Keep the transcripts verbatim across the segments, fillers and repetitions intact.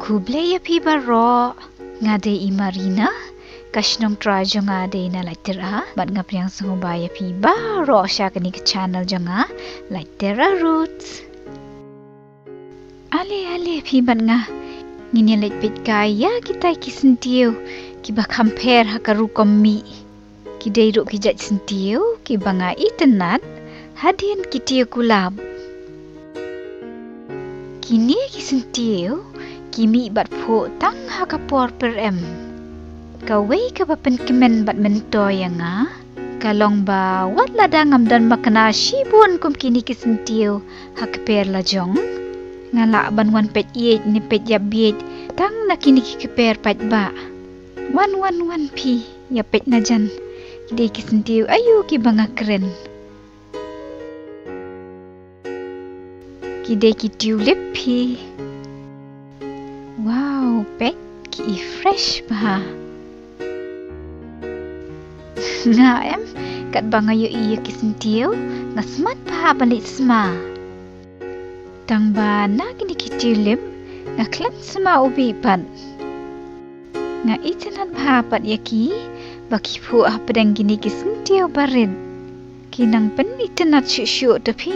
Khublei ïa phi baroh. Nga dei i Marina, ka shnong trai jong nga dei na Laitera, bad nga pdiang sngewbha ïa phi baroh sha kane ka channel jong nga, Laitera Roots. Ale ale phi bad nga, ngin ïa leit peit kai ïa kitai ki syntiew kiba kham pher ha ka rukom mih. Ki dei ruh ki jait syntiew kiba nga itynnad hadien ki tiew kulab. Kine ki syntiew ki mih bad phuh tang ha ka por pyrem. Kawei kaba pynkmen bad myntoi ïa nga ka long ba wat lada ngam don makna shibun kum kine ki syntiew ha kper lajong, nga lah ban wan peit ïeit ne peit ïap bieit tang na kine ki kper paidbah. Wan wan wan phi, ïa peit na jan. Ki dei ki syntiew aïu kiba nga kren. Ki dei ki tulip phi. Wow, peit ki i fresh bha. Nga em, katba nga ïohi ïa ki syntiew nga smat bha ban leit sma. Tang ba na kine ki tulip nga khlem sma u bih pat. Nga itynnad bha pat ïa ki ba ki phuh hapdeng kine ki syntiew barit. Ki nang pynitynnad shuh shuh te phi,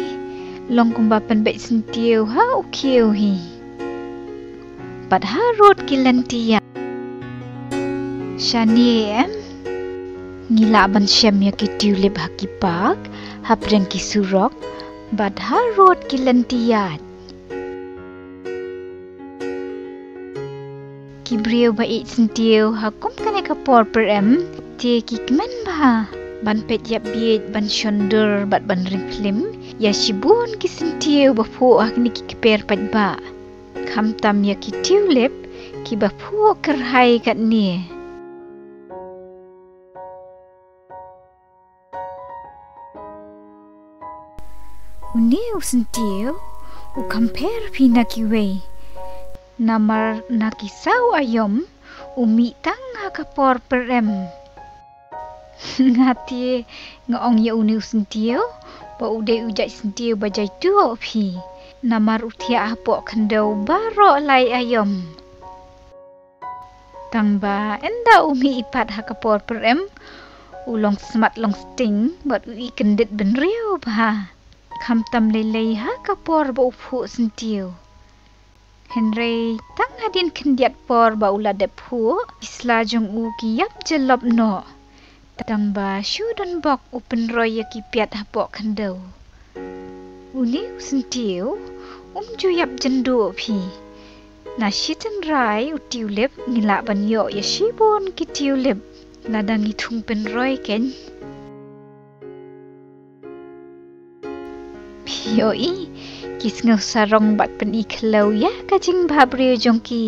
long kumba pynbeit syntiew ha u khiew hi. Bad harud ki lynti ïaid. Shane em, ngi lah ban shem ïa ki tulip ha ki park, hapdeng ki surok, bad harud ki lynti ïaid. Ki briew ba ïeit syntiew ha kum kane ka por pyrem te ki kmen bha ban peit ïap bieit, ban shon dur bad ban ring phlim ïa shibun ki syntiew ba phuh ha kine ki kper paidbah. Khamtam ïa ki tulip kiba phuh kyrhai katne. Une u syntiew u kham pher phi na kiwei. Namar na ki saw aïom u mih tang ha ka por pyrem. Nga te nga ong ïa une u syntiew ba u dei u jait syntiew ba jaituh phi. Namar u thiah hapoh khyndew baroh lai aïom. Tang ba ynda u mih i pat ha ka por pyrem, u long smat long sting bad u i kyndit bynriew bha. Khamtam lei lei ha ka por ba u phuh syntiew. Hynrei tang hadien khyndiat por ba u la dep phuh, ki sla jong u ki ïap jyllop noh. Tang ba shu don bok u pynroi ïa ki piat hapoh khyndew. Une u syntiew um ju ïap jynduh phi. Na shi tynrai u tulip ngi lah ban ïoh ïa shibun ki tulip lada ngi thung pynroi kein. Phi ïohi ki sngew sarong bad pyni khlaw ïa ka jingbhabriew jong ki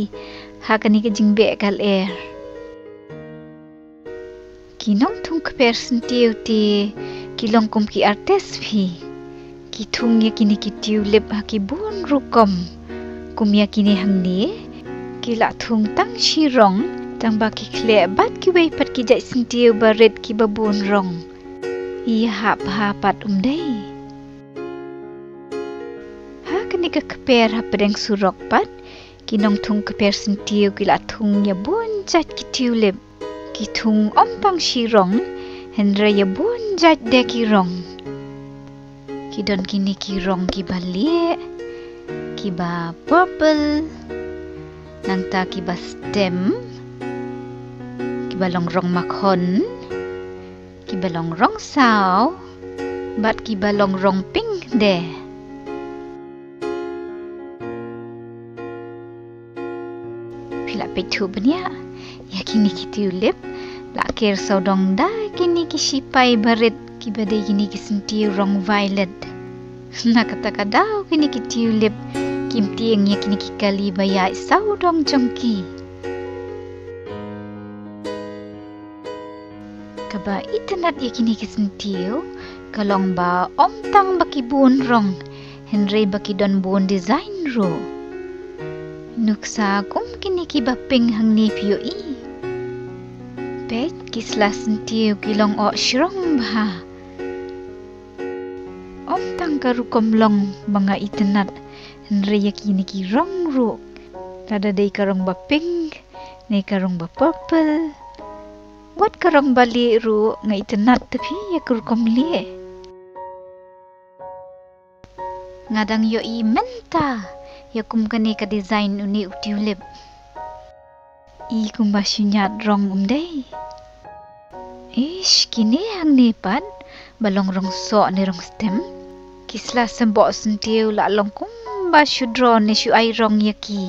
ha kane ka jingbeh ka lyer. Ki nongthung kper syntiew te ki long kum ki artist phi. Ki thung ïa kine ki tulip ha ki bun rukom. Kum ïa kine hangne ki la thung tang shi rong, tang ba ki khleh bad kiwei pat ki jait syntiew barit kiba bun rong. I hap ha pat um dei. Ha kane ka kper hapdeng surok pat, ki nongthung kper syntiew ki la thung ïa bun jait ki tulip. Ki thung ym tang shi rong, hynrei ïa bun jait de ki rong. Ki don kine ki rong kiba lieh, kiba purple, nangta kiba stem, kiba long rong makhon, kiba long rong saw, bad kiba long rong pink de. Phi la peit thuh bniah ïa kine ki tulip, la ker sawdong da kine ki shipai barit kiba dei kine ki syntiew rong violet. Na kata ka daw kine ki tulip kim tieng ïa kine ki kali ba ïaid sawdong jong ki. Kaba itynnad ïa kine ki syntiew ka long ba ym tang ba ki bun rong, hynrei ba ki don bun design ruh. Nuksa kum kine kiba pink hangne phi ïohi. Peit ki sla syntiew ki long oh shrong bha. Ym tang ka rukom long ba nga itynnad, hynrei ïa kine ki rong ruh Lada dei ka rong ba pink, ne ka rong ba purple, wat ka rong ba lieh ruh, nga itynnad te phi ïa ka rukom lieh. Nga dang ïohi mynta ïa kum kane ka design une u tulip. I kumba shu ñiad rong um dei. Ish, kine hangne pat ba long rong soh ne rong stem, ki sla symboh syntiew la long kumba shu draw ne shu ai rong ïa ki.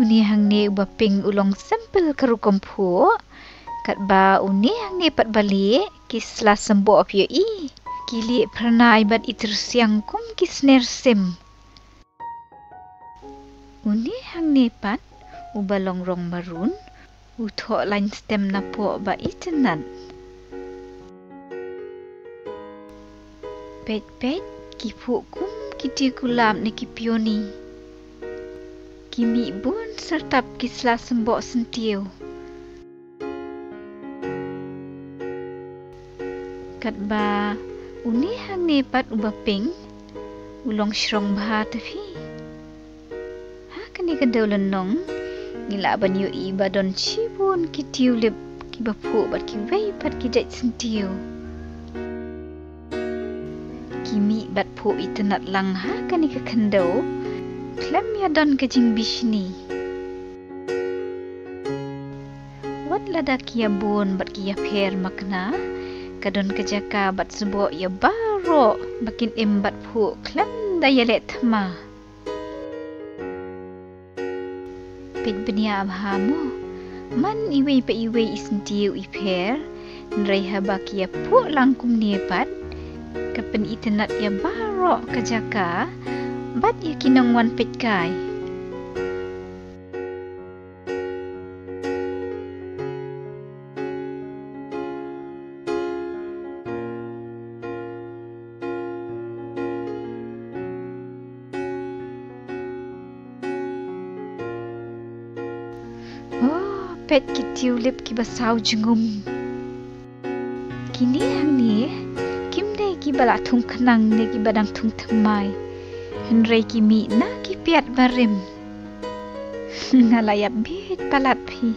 Une hangne uba pink u long simple ka rukom phuh. Katba une hangne pat ba lieh, ki sla symboh phi ïohi, ki lieh phyrnai bad i tyrsiang kum ki sner sim. Une hangne pat uba long rong maroon, u thoh lain stem napoh ba itynnad. Peit peit, ki phuh kum ki tiew kulab ne ki peony. Ki mih bun syrtap ki sla symboh syntiew. Katba une hangne pat uba pink u long shrong bha te phi. Ha kane ka dewlynnong ngi lah ban ïohi ba don shibun ki tulip kiba phuh bad kiwei pat ki jait syntiew. Ki mih bad phuh itynnad lang ha kane ka khyndew khlem ïa don ka jingbishni. Wat lada ki ïa bun bad ki ïa pher makna, ka don ka jaka bad sboh ïa baroh ba kin im bad phuh khlem da ïaleh thma. Peit bniah bha mo. Man iwei pa iwei i syntiew i pher, hynrei haba ki ïa phuh lang kumne pat, ka pynitynnad ïa baroh ka jaka bad ïa ki nongwan peitkai. Oh, peit ki tulip kiba saw jnum. Kine hangne kim dei kiba la thung khnang ne kiba dang thung thymmai. Hynrei ki mih na ki piat barim. Nga la ïap bit palat phi.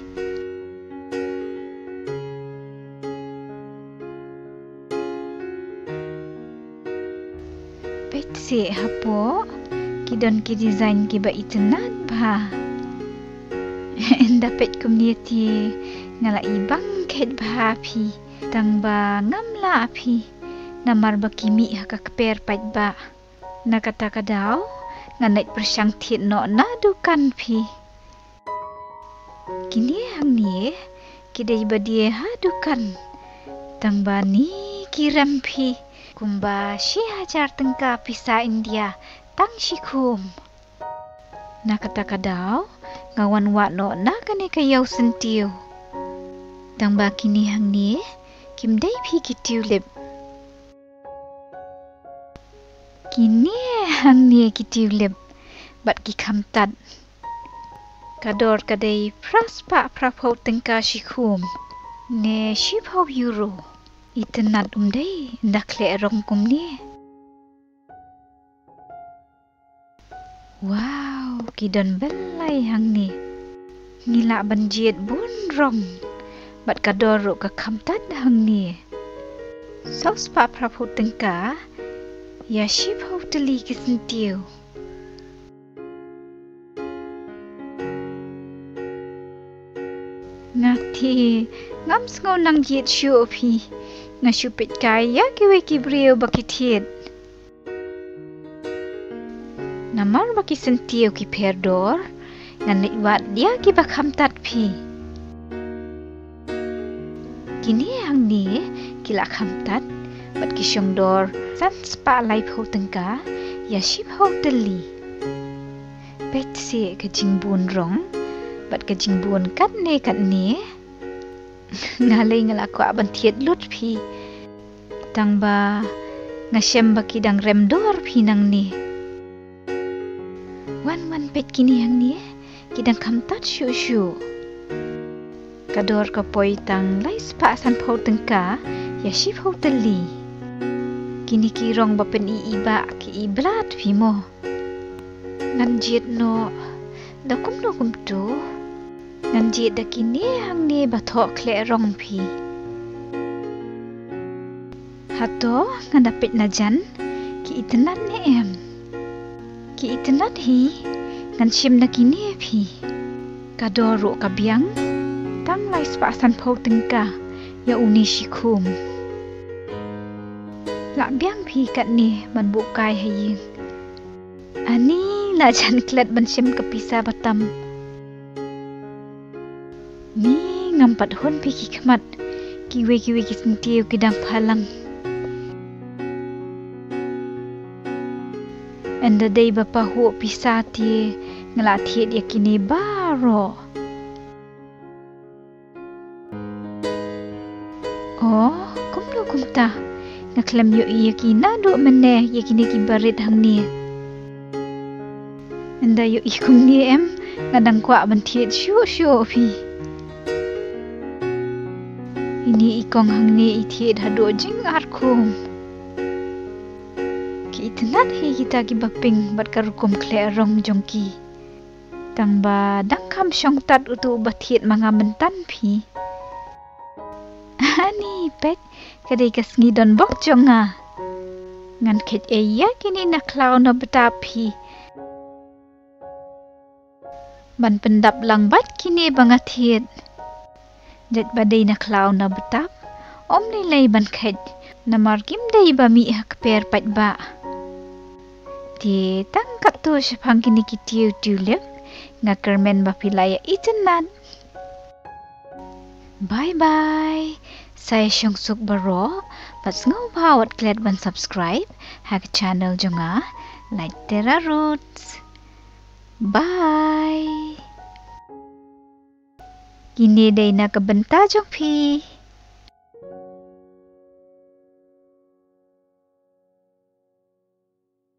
Peit seh hapoh, ki don ki design kiba itynnad bha. Ynda peit kumne te nga la i bang khet bha phi. Tang ba ngam lah phi. Namar ba ki mih ha ka kper paidbah. Na kata ka daw ngan leit pyrshang thied noh na dukan phi. Kine hangne ki dei ba die ha dukan. Tang ba ni ki rem phi. Kumba shi hajar tyngka pisa India tang shi khum. Na kata ka daw nga wan wad noh na kane ka ïew syntiew. Tang ba kine hangne kim dei phi ki tulip. Kine hangne ki tulip bad ki khamtat. Ka dor ka dei phra spah phra phew tyngka shi khum ne shi phew euro. Itynnad um dei ynda khleh rong kumne. Wow, ki don belai hangne. Ngi lah ban jied bun rong. Bad ka dor ruh ka khamtat hangne. Saw spah phra phew tyngka ïa shi phew tylli ki syntiew. Nga te ngam sngew nang jied shuh phi. Nga shu peitkai ïa kiwei ki briew ba ki thied. Namar ba ki syntiew ki pher dor, ngan leit wad ïa kiba khamtat phi. Kine hangne ki la khamtat bad ki shong dor san spah lai phew tyngka ïa shi phew tylli. Peit seh ka jingbun rong bad ka jingbun katne katne. Nga lei nga la kwah ban thied lut phi. Tang ba nga shem ba ki dang rem dor phi nangne. Wan wan peit kine hangne, ki dang khamtat shuh shuh. Ka dor ka poi tang lai spah san phew tyngka ïa shi phew tylli. Kine ki rong ba pyni i bah ki i blat phi mo. Ngan jied noh da kumno kumto. Ngan jied da kine hangne ba thoh khleh rong phi. Hato ngan da peit na jan ki itynnad ne em? Ki itynnad hi ngan shim na kine phi. Ka dor ruh ka biang tang lai spah sanphew tyngka ïa une shi khum. La biang phi katne ban buh kai ha ïing. Ani la jan klet ban shim ka pisa ba tam. Ni ngam pat hun phi ki khmat kiwei kiwei ki syntiew ki dang phalang. Ynda dei ba pahuh pisa te nga la thied ïa kine baroh. Oh, kumno kumta? Nga khlem ïohi ïa ki naduh mynne ïa kine ki barit hangne. Ynda ïohi kumne em, nga dang kwah ban thied shuh shuh phi. Ine i kong hangne i thied haduh jingar khum. Ki itynnad hi kita kiba pink bad ka rukom khleh rong jong ki. Tang ba dang kham shong tad utu uba thied ma nga mynta phi. Ani peit, ka dei ka sngi donbok jong nga. Ngan kheit ei ïa kine na khlaw na btap phi. Ban pyndap lang bad kine ba nga thied. Jait ba dei na khlaw na btap, ym lei lei ban kheit, namar kim dei ba mih ha kper paidbah. Te tang katto shaphang kine ki tiew tulip, nga kyrmen ba phi la ïa itynnad. Bye bye. Sa ïa shong suk baroh, bad sngewbha wat klet ban subscribe ha ka channel jong nga, Light Terra Roots. Bye. Kine dei na ka bynta jong phi.